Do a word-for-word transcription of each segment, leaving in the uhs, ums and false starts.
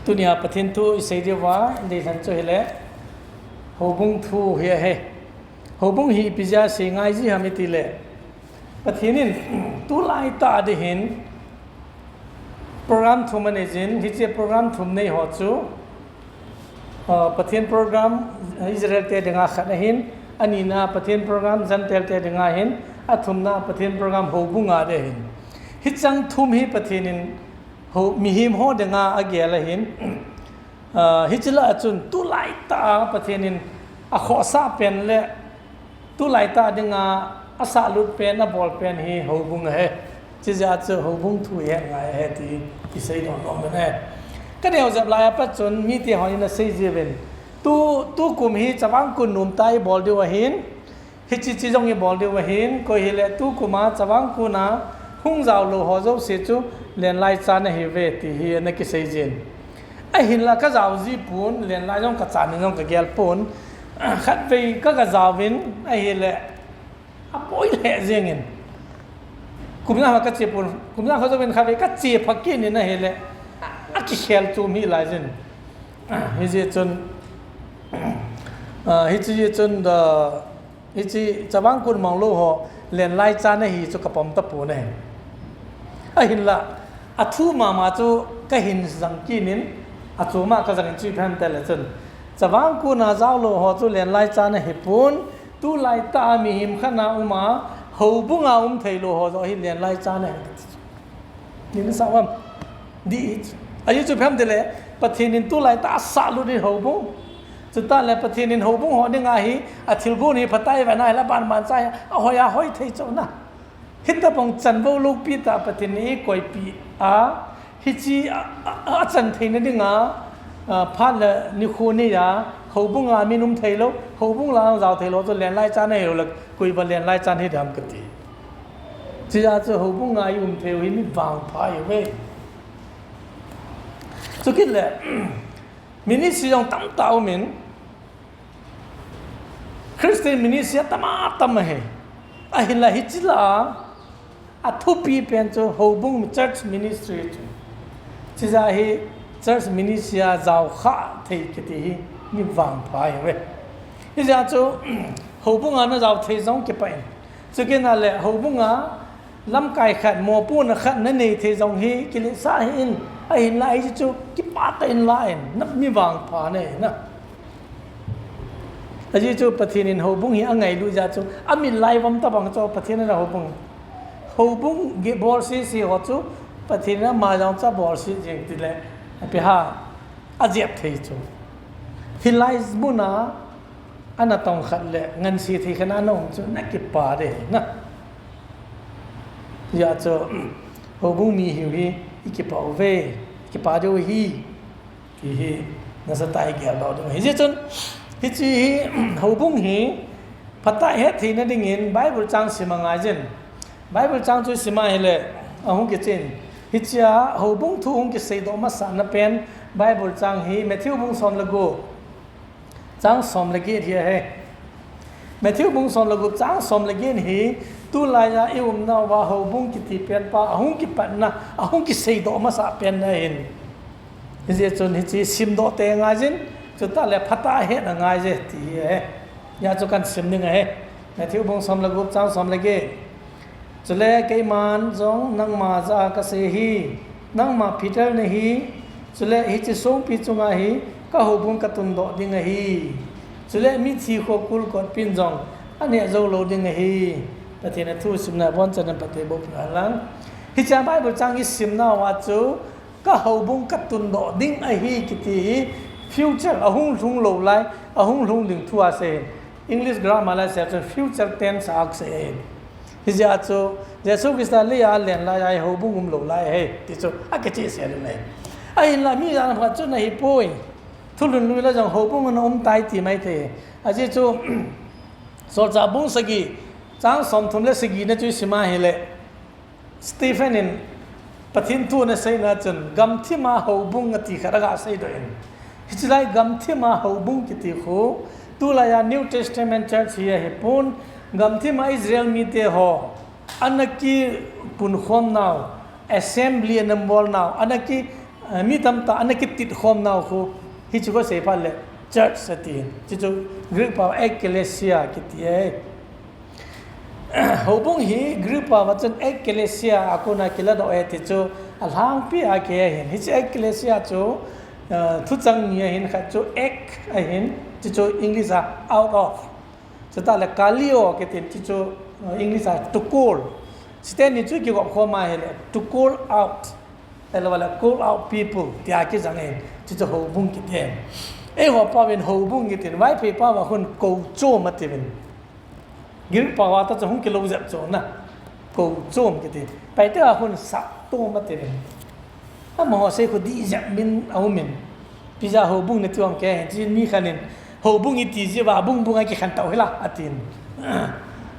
Tunia Pathen thu isei diuva, dei lhan chu hile, houbung thu hi ahi. Houbung hi ipi jeh a sei ngai ji ham itile, Pathen in tulai tah a ding hin program thum anei jin, hiche program thum nei ho chu, uh, Pathen program Israel te dinga khat ahin, anina Pathen program Gentile te dinga ahin, athumna Pathen program houbung a ding ahin. Hicheng thum hi Pathen in ho, mihem ho dinga agel ahin, uh, hiche lah a chun tulai tah a Pathen in akhohsah pen le tulai tah dinga asahlut pen, abol pen hi houbung ahi. Chijeh a chu houbung thu ihet ngai ahi ti isei don nom in ahi. Kaneo jep lai a pat chun mite hon ana sei jiuvin, tu, tukum hi Chavang Kun nomtah a ibol diu ahin, hiche che jong ibol diu ahin, koi hile tukum a Chavang Kun a hung jao lou ho jouse chu lenlai chan ahiuve ti hi ana kisei jin. Ahinla kajao ji pon, lenlai jong kachan in jong kagel pon. Khatvei ka, kajaovin, ahile aboi lheh jengin. Kum ijat kha kache pon, kum ijat kha jouvin khatvei kache pha kit in ahile, akikhel chom hi lai jin. Hijeh chun, ah, hiche jeh chun, ah, hiche Chavang Kun mang lou ho lenlai chan ahi chu kapom tapon ahi. Ahinla, athu mama chu kahin jang kit in, achom a kajang in chu ipi ham itile chun, Chavang Kun a jao lou ho chu lenlai chan ahipon, tulai tah a mihem khat na um a, houbung a um thei lou ho joh hi lenlai chan ahi. Nina sa uvam. Dih. Ajeh chu ipi ham itile, Pathen in tulai tah a asahlut in houbung. Chutah le Pathen in houbung ho dinga hi, athilgon hi phatah a ivet na hile, banban cha hi ahoi ahoi thei chu na. Hitobang chanvo loupi tah Pathen in eikoipeh a, hiche a, a, a, achan theina dinga, a, phat le nikho neiya, houbung a mi um thei lou, houbung lang jao thei lou chu lenlai chan ahi lou le, koiva lenlai chan hi ding ham kati. Chijeh a chu houbung a i um thei u hi mi vangpha ahiuve. Chukit le, ministry jong tamtah um in, Christian ministry atam atam ahi. Ahinla hiche lah a, athupi pen chu houbung, church ministry chu. Chijeh a hi church ministry a jao kha thei kiti hi mi vangpha ahiuve. Hijeh a chu houbung a na jao thei jong kipah in. Chukit na le houbung a lamkai khat, mopohna khat na nei thei jong hi kiletsah hih in, ahinla hiche chu kipah tah in la in, na mi vangpha nahi na. Ajeh chu Pathen in houbung hi angailut jeh a chu, amit lai vom tobang chu Pathen in houbung. Houbung ge bol sese ho chu Pathen in ama jong chu abol se jeng tile, ipi ham, ajep thei chu. Hilai mun a, ana tong khat le ngansi thei khat na um chu na kipah ding na. Hijeh a chu, houbung mi hiu hi, i kipah uve, i kipah diu ahi, ti hi nasatah a i geldoh diu ahi. Hijeh chun, hiche hi, houbung hi, phatah a het theina dingin Bible chang sim angai jin. Bible chang chu sim a hile, ahung kichen. Hichea houbung thu hung kiseidoh masatna pen Bible chang hi Matthew bung som le gup, chang som le get hi ahi. Matthew bung som le gup chang som le get hi, tulai a i umnauva houbung kiti pen pa ahung kipatna, ahung kiseidoh masat pen ahin. Hijeh chun hiche simdoh tei angai jin, chutah le phatah a het angai je ti hi ahi. Hijeh chun kahin sim ding ahi. Matthew bung som le gup chang som le get. Chule keiman jong nangma jah a kasei ahi, nangma Peter nahi, chule hiche songpi chunga hi ka houbung katundoh ding ahi. Chule mithi kho kulkotpin jong aneh jou lou ding ahi. Pathen a thu simna abonchan phatthei boh peh hen lang. Hichea Bible chang i simnauva chu ka houbung katundoh ding ahi kiti hi future, ahung lhung lou lai, ahung lhung ding thu asei. English grammar a seichan future tense a asei. Hijeh a chu Jesu Christa leiya alen laiya houbung um lou lai ahi ti chu akichehsel in ahi. Ahinla mi jan khat chun ahipoi, thulhun lui la jong houbung ana um tai ti maithei. Ajeh chu Solchah bung sagi, chang somthum le sagi na chu isim a hile, Stephen in Pathen thu ana seina chun gamthima houbung ati khat aga seidoh in. Hichelai gamthima houbung kiti khu, tulaiya New Testament church hi ahipon, gamthima Israel mite ho ana kipunkhomnau, assembly ana bolnau, ana ki, Mi tamtah ana kitit khom nau khu, hichu kasei phat le church ati. Chuchu Greek pao ekklesia kiti e. Houbung hi Greek pao a chun ekklesia a kona kiladoh e ti chu alhangpi a kihe ahin. Hichu ekklesia chu thuchang ni ahin, khat chu ek ahin, chuchu English a out of. Chutah le kaleo kiti, chuchu English a to call. Chuteni chu kigop khom a hile to call out. Ahilou le call out people tia kijang in, chuchu houbung kiti. Eiho paovin houbung kitin, Vaiphei pao a khun kouchom atiuvin. Greek pao a tah chu hung kilou jep chu na. Kouchom kiti. Paite a khun sahtom atiuvin. Amaho sei khu dih jep min aumin. Pija houbung nati um kei hin, chuin mi khat in houbung iti jeh uva bung bung a kikhen tau hila atin.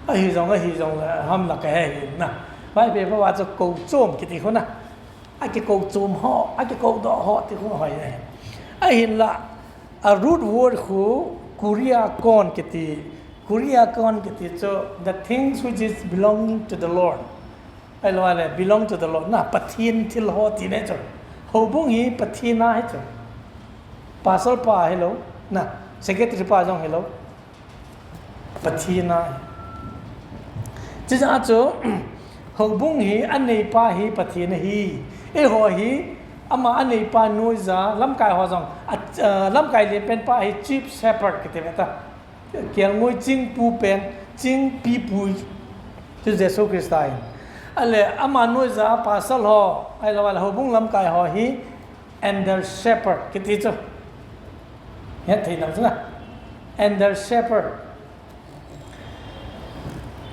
Ahi jong, ahi jong le ham la kahe hi na. Vaiphei pao a chu kouchom kiti khu na. Akikouchom ho, akikoudoh ho ti khu hoi e. Ahinla, a root word khu kuriakon kiti, kuriakon kiti chu the things which is belonging to the Lord. Ahilou le belong to the Lord na, Pathen thil ho tina chu. Houbung hi Pathen a hi chu. Pastor pa hilou na, secretary pa jong hilou. Pathen a. Chujeh a chu houbung hi aneipa hi Pathen ahi. Eiho hi ama aneipa noija lamkai ho jong, lamkai lenpen pa hi chief shepherd kiti ve ta. Kelngoi chingpu pen, chingpipu chu Jesu Christa ahin. Ahile ama noija pastor ho, ahilou le houbung lamkai ho hi under shepherd kiti chu. Hethei nau chu na. Under shepherd.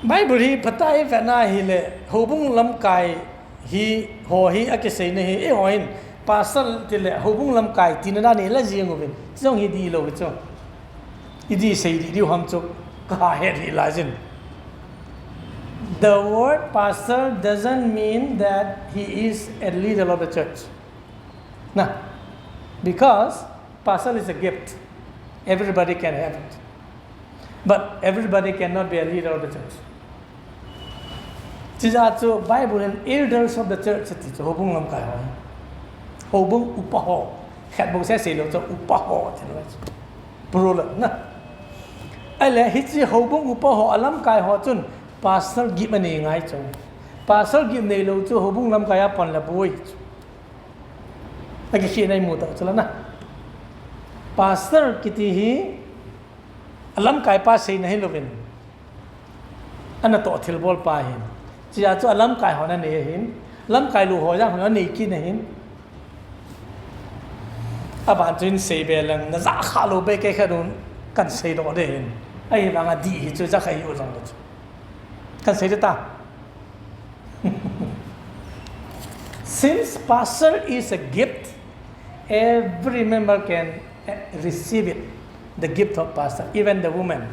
Bible hi phatah a ivet na hile, houbung lamkai hi, ho hi akiseina hi, eiho hin pastor tile houbung lamkai tina dan hi la jing uvin. Chujong hi dihlou hi chu. Idih sei dih diu ham chu kahet hih laijin. The word pastor doesn't mean that he is a leader of the church. Na, because pastor is a gift. Everybody can have it. But everybody cannot be a leader of the church. Chujeh chu Bible in elders of the church ati chu houbung lamkai ho. Houbung upa ho. Khat bou seh seilou chu upa ho tilou. Plural na. Ahile hiche houbung upa ho alamkai ho chun pastor gift anei ngai chu. Pastor gift neilou chu houbung lamkai a pan le boi chu. Akikhen a imu tau chu la na. Pastor kiti hi alamkai pa seina hilouvin, anatoh thilbol pa ahin. Chujeh chu alamkai hon anei ahin. Lamkai lou ho jong hon anei kit ahin. Aban chu in seibe leng najah kha lou be kei khat un kan seidoh ding ahin. Ahivanga dih hi chu jakha hiu jongle chu kan sei ding ta. Since pastor is a gift, every member can receive it, the gift of pastor, even the woman.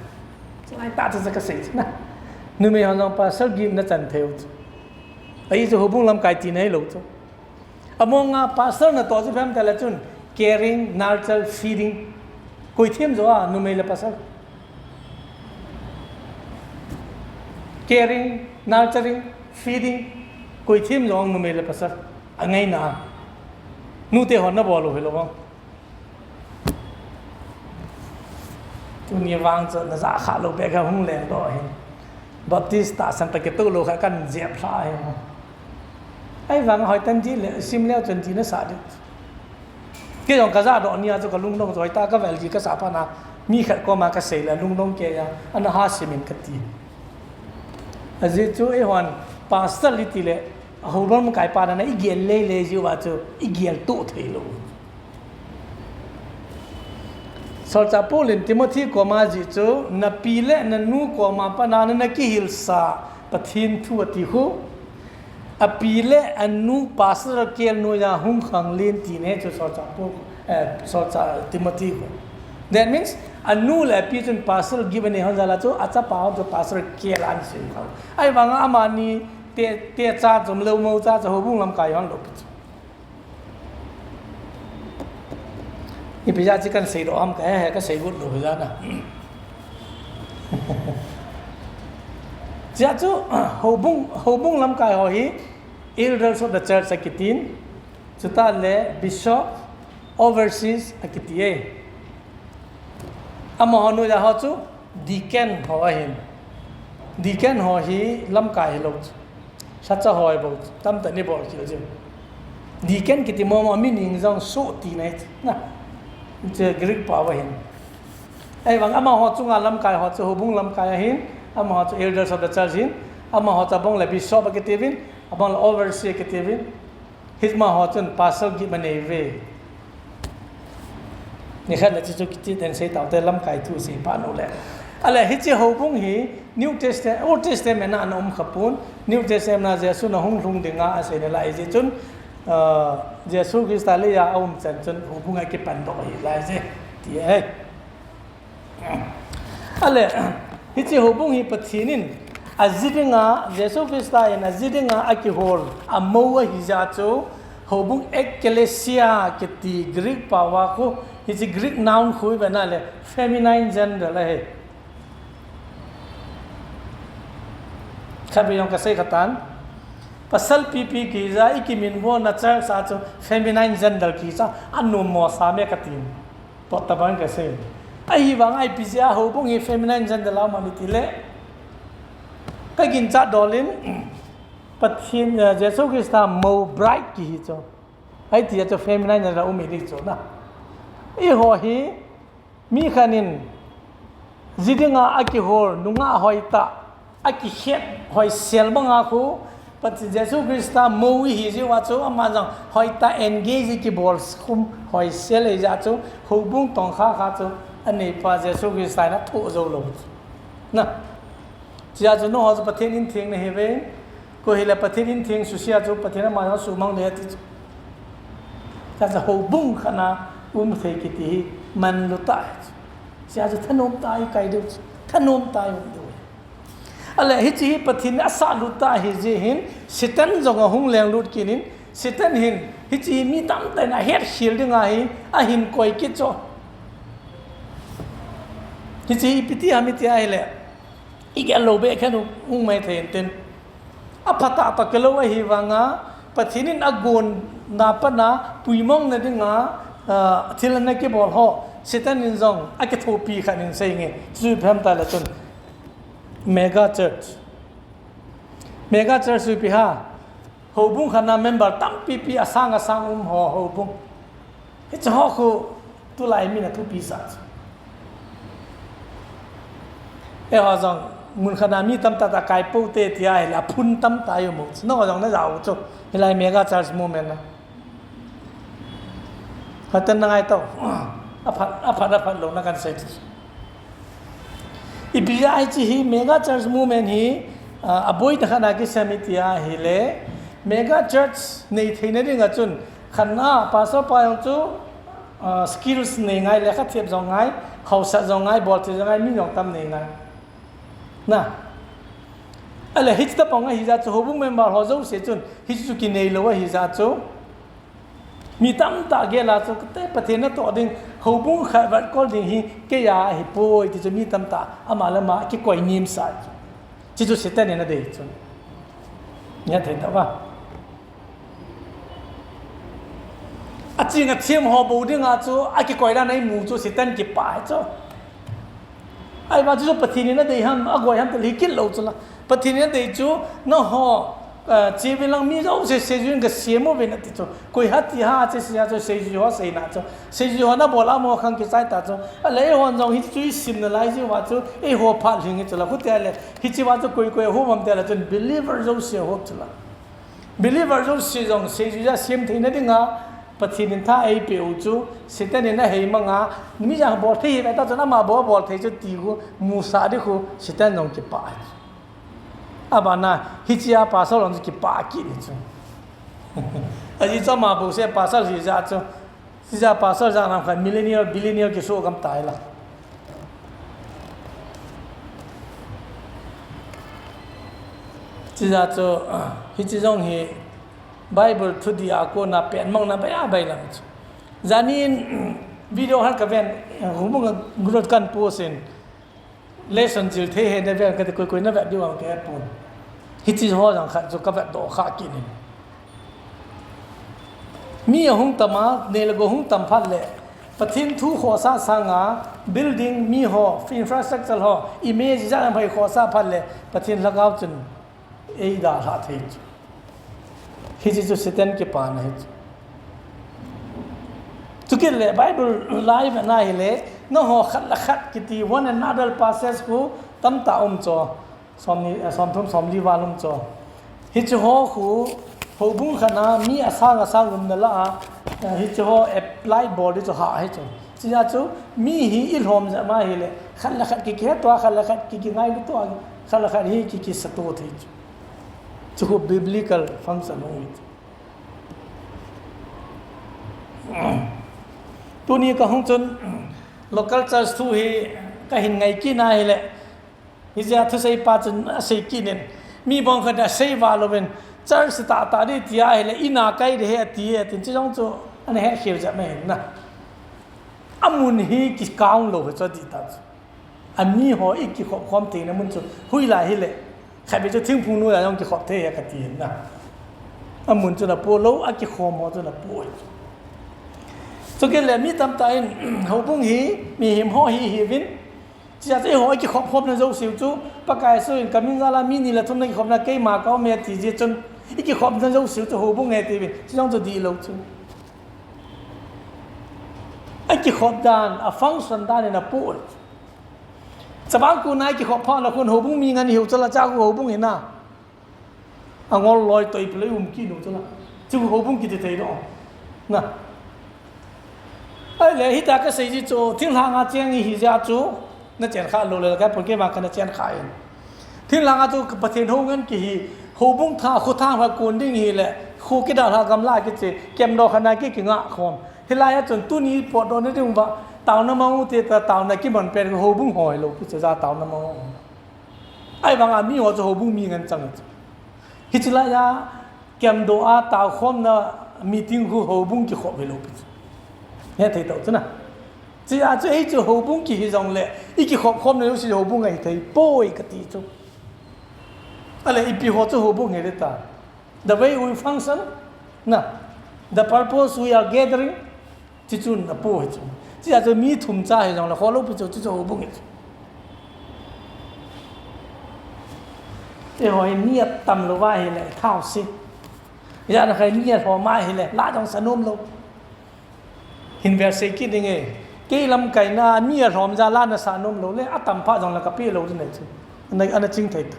Chulai tah chu kasei chu na. Numei hon jong pastor gift nachan thei u chu. Ahi chu houbung lamkai tina hilou chu. Amonga pastor natoh chu phem tale chun caring, nurture, feeding. Koi them jo a numei le pastor? Caring, nurturing, feeding. Koi them jo a numei le pastor? Angaina a. Nute hon nabol u hilou vang. Tuni vang chu najah kha lou be kha hung lengdoh ahin. Baptist tahsan toh kitoh lou kha kan jep lha ahi. Ahivang hoitah in dih le sim leu chun dih nasah ding. Kei jong kajahdoh nia chu kalungdong chu hoitah kavel dih kasah phat na mi khat koma kasei le lungdong kei a, ana ha sim in kati. Ajeh chu eihon pastor iti le houbung lamkai pa na igel lele jeh uva chu igel toh thei lou. Solchah Paul in Timothy koma ajeh chu, napi le nanu koma pat na nana kihilsa Pathen thu ati khu. Api le anu pastor kel noiya hung khanglen tina ahi chu Solchah Paul, eh, Solchah Timothy khu. That means, anu le api chun pastor gift anei hon jal a chu, achapa hon chu pastor kel a ana sim khang. Ahivanga amani te, techa chom lou mocha chu houbung lamkai hon lou pi chu. Ipi jeh a chu kan seidoh ham kahe, kasei got lou hi jeh a. Chujeh chu, houbung, houbung lamkai ho hi elders of the church akitin, Chutah le bishop, overseers akiti e. Amaho noiya ho chu deacon ho ahin. Deacon ho hi lamkai hilou chu. Lhacha ho bou chu. Tamtah in ibol khel jiu. Deacon kiti momo, mi ning jong soh tina ahi chu. Na. Chu Greek pao ahin. Ahivang amaho chunga lamkai ho chu houbung lamkai ahin. Amaho chu elders of the church ahin. Amaho chu abang le bishop akitiuvin. Abang le overseer akitiuvin. Himaho chun pastor gim anei uve. Nikhat le hiche chu kichen seitau te, lamkai thu seiphat uleh. Ahile hiche houbung hi New Testament, Old Testament a ana um khapon, New Testament a Jesun ahung lhung dinga asei nalai jeh chun, ah, Jesu Christa leiya aum chan chun houbung akipan doh ahi lai je, ti ahi. Ahile, hiche houbung hi Pathen in aji dinga, Jesu Christa in aji dinga akihol, amou ahi jeh chun, houbung ekklesia kiti Greek pao a khu, hiche Greek noun khu ivet na le, feminine gender ahi. Khatvei jong kasei kha tan. Pasal pipi kija, ikiminvo na church a chu feminine gender kija, anom mo sa me katin. Pot tabang kasei. Ahivang ipi jeh a houbung hi feminine gender a um ham itile, kaginchat dol in, Pathen, eh, Jesu Christa mou bride kihi chu. Ahiti a chu feminine gender a um iti chu na. Eiho hi, mi khat in ji dinga akihol, nungah hoitah, akikhet hoisel banga khu, Pathen Jesu Christa mou ihi jeh uva chu, ama jong hoitah engage kibol khum hoisel ahi jeh chun, houbung tongkha kha chu, aneipa Jesu Christa in athoh jou lou. Na. Chujeh chun nangho chu Pathen in theng nahiuve, koi hile Pathen in theng suse a chu, Pathen ama jong sumang ding ati chu. Chujeh chun houbung khat a um thei kiti hi manlu tah ahi chu. Chujeh chun thanom tah a ikai diu chu. Thanom tah a um diu. Ahile hiche hi Pathen in asahlut tah ahi jeh hin, Satan jong ahung lenglut kit in, Satan hin, hiche hi mi tamtah in ahet khel dinga hi, ahin koi kit chu. Hiche hi ipi ti ham iti ahile, igel lou beh khen u, ung mai thei intin. Aphatah toh kilou ahivanga, Pathen in agonna pat a, puimong na dinga, ah, thil ana kibol ho, Satan in jong akithopi khat in sei nge, chu ipi ham itile chun. Mega church. Mega church chu ipi ham. Houbung khat a member tampipi asang asang um ho houbung. Hiche ho khu tulai min athupi sah chu. Eiho jong mun khat a mi tamtah tah kai pou te tia hile aphun tamtah i um u chu. Nangho jong najah u chu. Hilai mega church movement a. Hatan na ngai tau. Aphat, aphat, aphat lou na kan sei. Ipi jeh a hiche hi mega church movement hi, ah, aboina khat a kisem iti ahile, mega church nei theina dinga chun, khat a pastor pa jong chu, ah, skills nei ngai, lekha thep jong ngai, hausat jong ngai, bolthei jong ngai, mi jong tam nei ngai. Na. Ahile hiche tapong ahi jeh chun, houbung member ho jouse chun, hiche chu kinei lou ahi jeh chun, mi tamtah gel a chu, kate Pathen natoh ding, houbung khat vet kol ding hi, keiya ahipoi, ti chu mi tamtah, ama le ama kikoi nimsa. Hiche chu Satan in adei chu. Ngai thei tauva. Aching athem ho bou dinga chu, akikoi dan a imu chu, Satan kipah ahi chu. Ahivang chu Pathen in adei ham, agoi ham ti hi kit lou chu la. Pathen in adei chu, nangho, eh, chevin lang mi jouse seijui in gasem uvin ati chu. Koi ham ti ham, che seija chu seijui ho seina chu. Seijui ho nabol a mo khang kichai ta chu. Ahile eihon jong hichu isim nalai jeh uva chu, eiho phat lhing hi chu la. Khuti ahile, hiche uva chu koi koi ahom ham ti ahile chun believer jouse ahom chu la. Believer jouse jong seijui a sem theina dinga, Pathen in tha eipeh u chu, Satan in ahei manga, mi jong bolthei hita chun ama bou abolthei chu ti khu, musah ding khu, Satan jong kipah ahi chu. Abana, hichea pastor jong chu kipah kit ahi chu. Ajeh chu ama bouseh pastor hi jeh chu, Chujeh a pastor jat nam khat millionaire, billionaire kisoh gam tai la. Chujeh chu, ah, hiche jong hi Bible thudih a kona petmang na bai a bai lam chu. Janin video khat kaven, houbung group kan post in. Lesson jil thei he na vet kati, koi koi na vet diu ang kei pon. Hiche ho jong khat chu kavet doh kha kit in. Mi ahung tam a, nei le gou hung tam phat le, Pathen thu khohsah sanga, building mi ho, infrastructure ho, image jat a hoi khohsah phat le, Pathen lhagao chun eidalhah thei chu. Hiche chu Satan kipana hi chu. Chukit le Bible lai vena hile, nangho khat le khat kiti one another passage khu tamtah um chu. Somni, eh, somthum somli val um chu. Hiche ho khu, houbung khat a mi asang asang umna lah a, eh, hiche ho apply bol ding chu hah hi chu. Chujeh chu, mi hi ilhom jep ma hile, khat le khat kikihetto a, khat le khat kikingailuto a, khat le khat hi kikisahto thei chu. Chu khu biblical function hung hi chu. Tuni kahung chun, local church thu hi kahin ngai kit na hile, hijeh a thusei pa chun asei kit in, mi bang khat in asei vah louvin, church tahtah ding tia hile, in a kai ding ahi ati e, tin chu jong chu ana hekhel jep mai hin na. Amun hi kikang lou hi chu adih ta chu. Ami ho ikikhop khom theina mun chu hoilai hile, khatvei chu thingphung noiya jong kikhop thei ahi kati hin na. Amun chu napoh lou, akikhom ho chu napoh hi chu. Chukit le mi tamtah in, houbung hi mihem ho hi hiuvin, chujeh chu eiho ikikhop khomna jouseu chu, Pakai Jesu in kamin jal a mi ni le thum nakikhopna keima kaum e ati jeh chun, ikikhopna jouseu chu houbung ahi tiuvin, chu jong chu dihlou chu. Akikhop dan, a function dan in apoh hi chu. Chavang kona ikikhop phat le khun houbung mi ngen ihiu chu la, chua khu houbung hina. Angol loi toipi loi um kit u chu la. Chu houbung kiti thei lou. Na. Ahile hitia kasei ji chu, thinglhang a cheng ihi jeh a chu, nachen kha lou le, kaphun keima kana chen kha in. Thinglhang a chu Pathen hou ngen kihi, houbung thah, kho thah pha kon ding hile, kho kidalha gamla kiche, kemdoh khat na ki, kingah khom. Hilai a chun tuni potdoh na ding uva, taona mang u ti ta, taona kiman pen houbung ho hilou pi chu, jeh a taona mang u. Ahivanga mi ho chu houbung mi ngen chang chu. Hiche laiya, kemdoh a taokhomna meeting khu houbung kikhop hilou pi chu. Hethei tau chu na. Chujeh chu hiche houbung kihi jongle, ikikhop khomna jouse houbung ahithei poi kati chu. Ahile ipi ho chu houbung hiding ta. The way we function, na, the purpose we are gathering, chuchu napoh hi chu. Chujeh chu mi thum cha hijongle kholou pi chu, chuchu houbung hi chu. Eiho hi mi atam louva hile, thao se. Ijat ham khat mi alhom a hile, la jong sa nom lou. Hin vel sei kit ding e. Kei lamkaina, mi alhom jal a nasa nom lou le, atam phat jongle kapeh lou ding ahi chu. Ana, ana ching thei ta.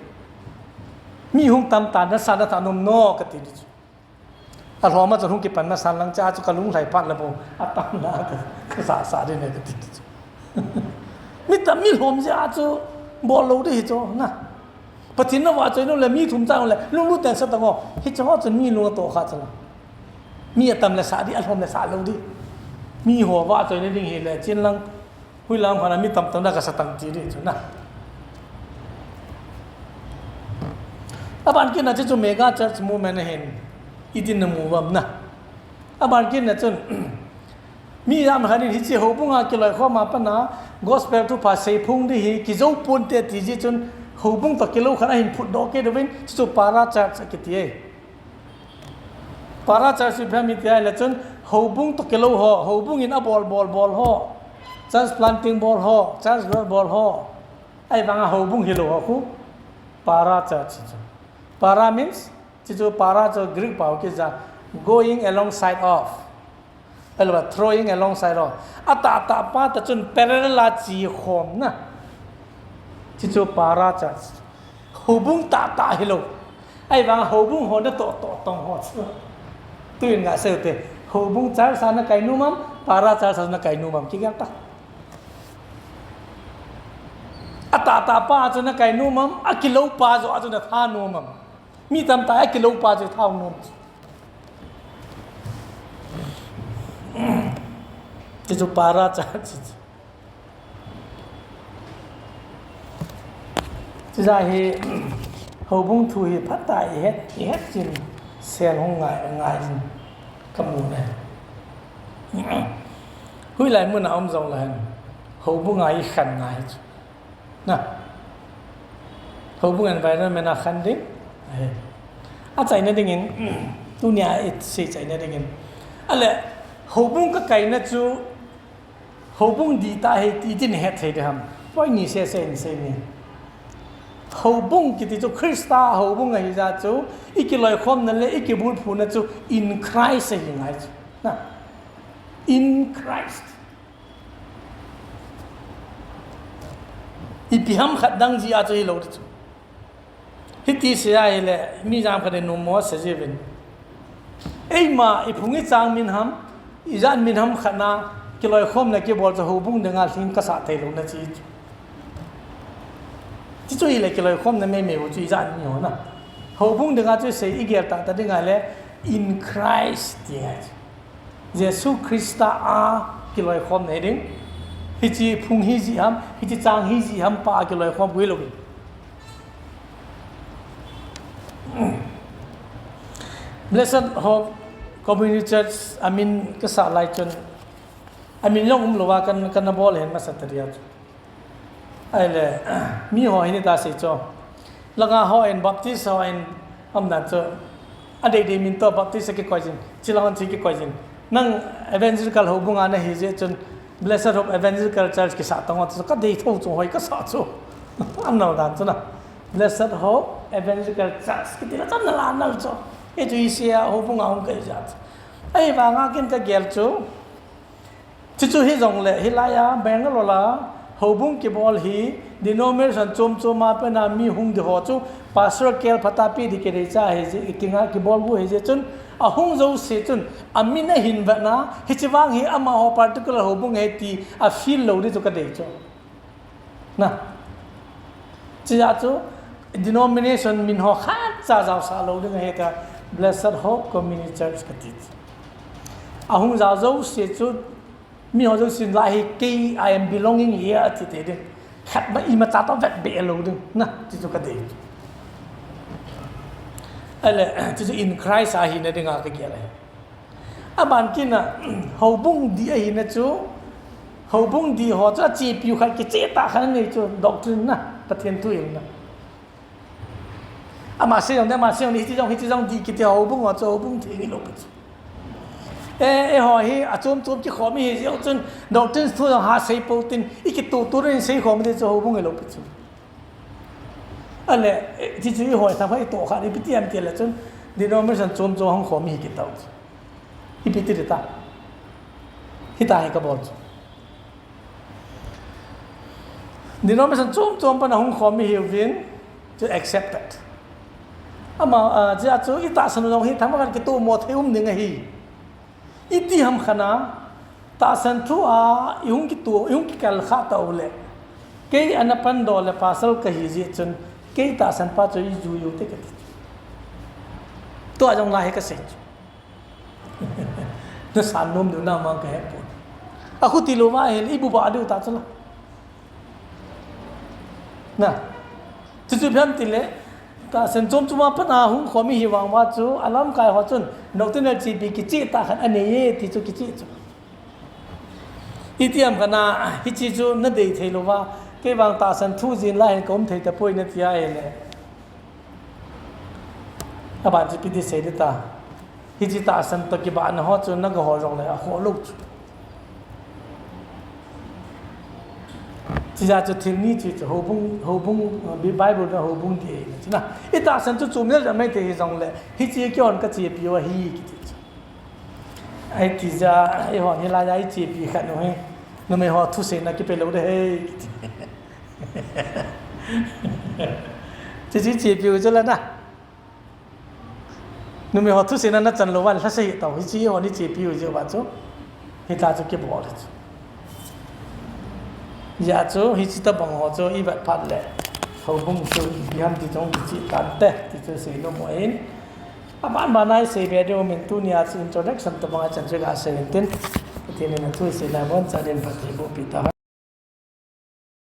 Mi hung tam tan, nasa natha nom no kati ding chu. Alhom a chun hung kipan nasan lang cha chu kalung lhai phat le bou, atam la ka, kasasa ding ahi kati ding chu. Mi tam, mi lhom jeh a chu bol lou ding hi chu na. Pathen navahchoi nom le mi thum cha le lunglut tah in sa tang o. Hiche ho chun mi lung atoh kha chu la. Mi atam le sa ding, alhom le sa lou ding. Mi ho vahchoina ding hile chin lang, hoilam khat a mi tamtah na kasa tang ti ding chu na. Aban kit na chu, chu mega church movement ahin, itin namu uvam na. Aban kit na chun, mi jat khat in hiche houbung a kiloikhom a pat a gospel thupha seiphong ding hi kijou ponte ti jeh chun, houbung toh kilou khat ahin phutdoh kit uvin, chu chu para church akiti e. Para church ipi ham iti ahile chun, houbung toh kilou ho, houbung in abol bol bol ho, church planting bol ho, church work bol ho, ahivanga houbung hilou ho khu para church chu. Para means, chu chu para chu Greek pao kija, going alongside of. Ahilou le throwing alongside of. Atahtah pa toh chun parallel a chekhomna. Chu chu para church. Houbung tahtah hilou. Ahivanga houbung ho natoh toh tong ho chu. Tuin ngah seiu te. Houbung church a nakai nom am, para church a nakai nom am, kigel ta. Atahtah pa chu nakai nom am, akilou pa joh a chu natha nom am. Mi tamtah akilou pa chu tha nom. Chu chu para church chu. Chujeh hi, houbung thu hi phatah a ihet, ihet chin sel hung ngai, ngai in kamu ne. Hoilai mun a um jongle hen, houbung a ikhen ngai chu. Na. Houbung environment a khen ding. Ahi. Achaina dingin, tunia isei chaina dingin. Ale, houbung kakaina chu, houbung dih tah ahi ti, iti nahet thei ding ham? Point ni sese in sei ni. Houbung kiti chu Christa houbung ahi jeh chu, ikiloikhomna le ikibulphuna chu in Christ ahi ngai chu. Na, in Christ. Ipi ham khat dang jeh a chu hilou ding chu. Hiti sei ahile, mi jam khat in numo sei jiuvin. Eima, iphung ichang min ham, ijat min ham khat na, kiloikhomna kibol chu houbung dinga lhing kasah theilouna chi chu. Chuchu hile kiloikhomna meimei u chu ijat mi ho na. Houbung dinga chu sei igel tahtah ding ahile, in Christ ti ngai chu. Jesu Christa a kiloikhomna hi ding. Hiche phung hijeh ham, hiche chang hijeh ham pa a kiloikhom u hilouvin. Blessed Hope Community Church amin kasah lai chun, amin jong umlouva kan, kana bol ahin masa tah dia chu. Ahile, miho hin ita sei chu. Langa ho in, Baptist ho in, umdan chu. Adeidei min toh Baptist akikoi jin, chulang hon chu kikoi jin. Nang Evangelical houbung a nahi jeh chun, Blessed Hope Evangelical Church kisah tong u chu kadei thou chu hoi kasah chu. Anal dan chu na. Blessed Hope Evangelical Church kiti la cham nala nal chu. Hichu isia houbung a hung kai jat. Ahivanga ken kagel chu. Chuchu hijongle, hilai a, Bangalore a, houbung kibol hi, denomination chom chom a pat a mi hung ding ho chu, pastor kel phatah a pe ding kidei cha ahi jeh, kinga kibol u ahi jeh chun, ahung jouse chun, amin ahin vetna, hiche vang hi amaho particular houbung ahi ti, afeel lou ding chu kadei chu. Na. Chujeh chu denomination min ho khatcha jaosah lou ding ahi tia Blessed Hope Community Church kati chu. Ahung jao jouse chu miho jousen lai hi kei I am belonging here ati thei ding. Khat ma imacha toh vetbeh lou ding. Na, chuchu kadei chu. Ale, chuchu in Christ a hina dinga kagel ahi. Aban kit na, houbung dih ahina chu, houbung dih ho chu achepiu khat kicheh tah khat anei chu, doctrine na, Pathen thu hilna. Ama sei jong dih, ama sei jong dih, hiche jong, hiche jong dih kiti houbung ho chu, houbung theng hilou pi chu. E, eiho hi, achom chom kikhom ihi jeh chun, doctrine thu jong ha sei pou tin, ikitoh toh in seikhom ding chu houbung hilou pi chu. Ale, chuchu eiho thangvah itoh khat, ipi ti ham tile chun, denomination chom chom hung khom ihi kit tau chu. Ipi ti ding ta. Hita hi kabol chu. Denomination chom chom pan a hung khom ihiuvin, chu accepted. Ama, ah, chea chu itahsan u jong hi thangvah kitomo thei um ding ahi. Iti ham khat na, tahsan thu a ihung kitoh, ihung kikal khah tau le. Kei ana pandoh le pasal kahi jeh chun, kei tahsan pa chu ijui u te kati. Tua jong la hi kasei chu. Nasan nom diu na mang kahe poi. Akhuti louva ahile, ibuba diu ta chu la. Na. Chuchu ipi ham tile, tahsan chom chom a pat a hung khom ihi vang uva chu, alamkai ho chun, doctrinal chepi kicheh tah khat anei e, ti chu kicheh chu. Iti ham khat na, hiche chu nadei thei louva, kei vang tahsan thu jin lai hin kaum thei tapoi nati ahile. Aban chu ipi ti sei ding ta. Hiche tahsan toh kibahna ho chu naga hol jongle akhoh lou chu. Chujeh chu thil ni chu, chu houbung, houbung, Bible na houbung ti na chu na. Itahsan chu chom jel jel mai thei hijongle, hiche keihon kachepiu ahi kiti chu. Ahiti jeh a, eihon hilai a ichepi khat u hi, numei ho thuseina kipe lou ding ahi kiti. Chuchu ichepiu chu la na. Numei ho thuseina nachan louva lhase hih tau, hiche eihon ichepiu jeh uva chu. Hita chu kibol chu. Hijeh chun hiche tobang ho chu ivet phat le, houbung chu ipi ham ti chu kicheh tante, ti chu seinom u ahin. Aban ban a isei be diu min tunia chu introduction tobang a chan chu gasei intin. Pathen in athu isei lai abonchan in phatthei bohpi tahen.